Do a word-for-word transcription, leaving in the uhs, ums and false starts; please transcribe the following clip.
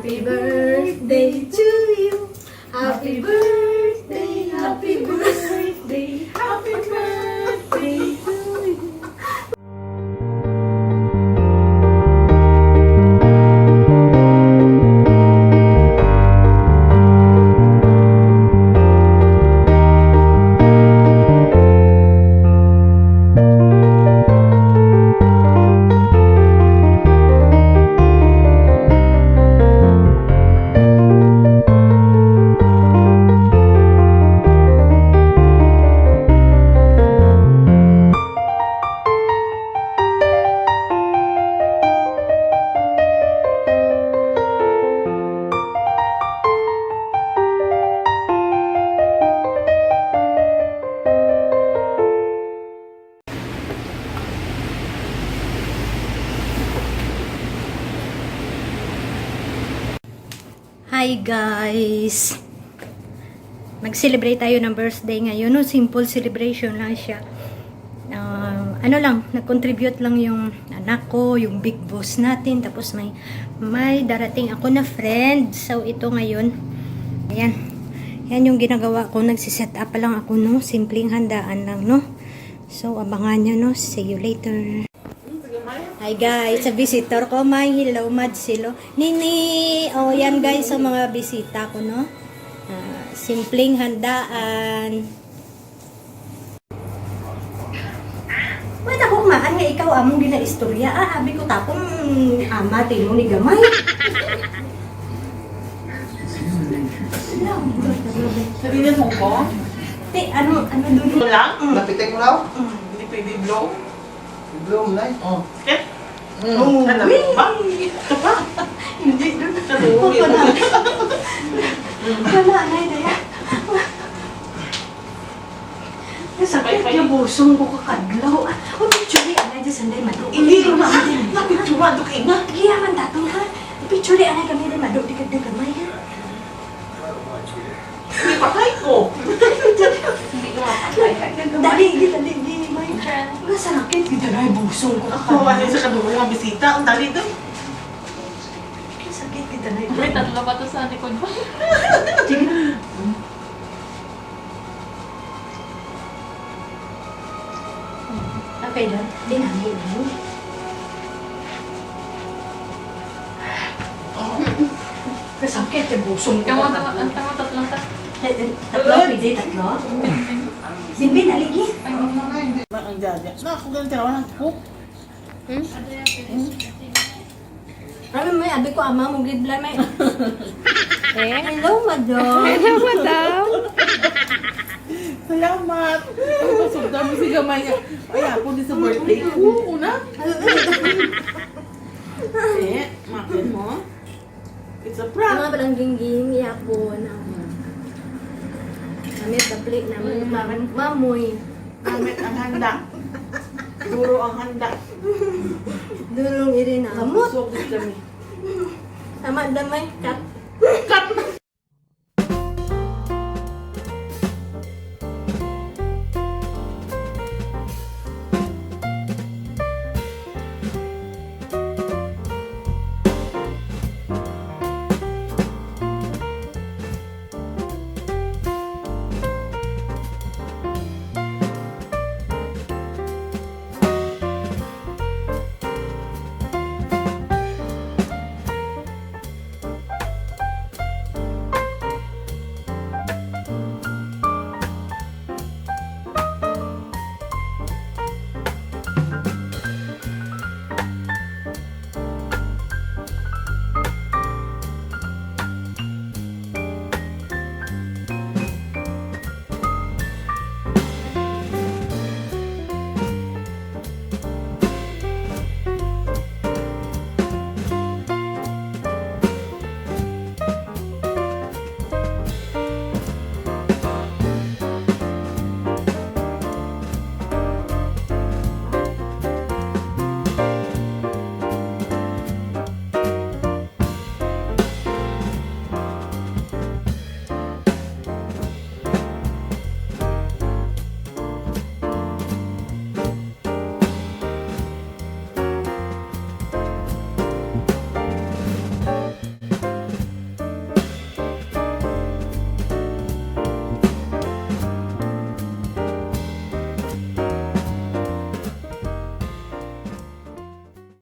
Happy birthday to you. Happy birthday, happy birthday, happy birthday to you. Hi guys! Mag-celebrate tayo ng birthday ngayon. No? Simple celebration lang siya. Ah, ano lang, nag-contribute lang yung anak ko, yung big boss natin. Tapos may, may darating ako na friend. So ito ngayon, ayan. Yan yung ginagawa ko. Nagsiset up pa lang ako, no? Simpleng handaan lang, no? So, abangan nyo, no? See you later. Hi guys, sa visitor ko, may hello, Mads, hello. Nini, oh, yan guys, sa mga bisita ko, no? Ah, simpleng handaan. Wala ko kumakan nga ikaw among ginaistorya. Ah, abi ko tapong ama timo ni gamay. Sabi niya, Hong Kong? Te, ano, ano doon? Ito lang? Mm. Napitik mo daw? Mm. Hindi pwede blow? Blow mo na eh. Oh. Sakit? Oh, Ano? wait. Ba? Ito pa? Hindi doon. Saluwi. Wala. Wala, anay, daya. Nasakit yung busong ko kakadlaw. Ah, oh, picture ni anay dyan, sanday, madu. Hindi, ma. Napicture, Dok Ina. Iya man, tatong, ha? Picture ni anay kami, dyan, madu. Di ka, di ka, may, ha? Hindi, patay ko. Hindi ko mapatay. Dali, di, dali, di, may. Nasakit, di, dali, busong ko Ako, ano kakadlaw. Sa kadulong mga bisita, ang dali doon. Nasakit, di, dali. May tatlo pa to sa likod mo. Sige na. Okay lang. Di na, di na. Kasakit yung busong ko. Kamu, ang tama, tatlong ta. Eh, eh, tatlo, pwede tatlo? Binbin, aligi. Ang dada. Na, ako ganun tirawan ang cook. Ano may abi ko, ama mo, gibla may. Eh? Hello, madam. Hello, madam. Salamat. Ang pasugda mo si gamay nga. Ay, ako di sa birthday ko. Una. Eh, makin mo. It's a Ang prank. mga palang gingging, yapon. Kami tapli naman, mam- mamoy. Gamit ang handa. Duro ang handa. Dulong iri na. Amot. Busog din kami. Tama, damay. Cut.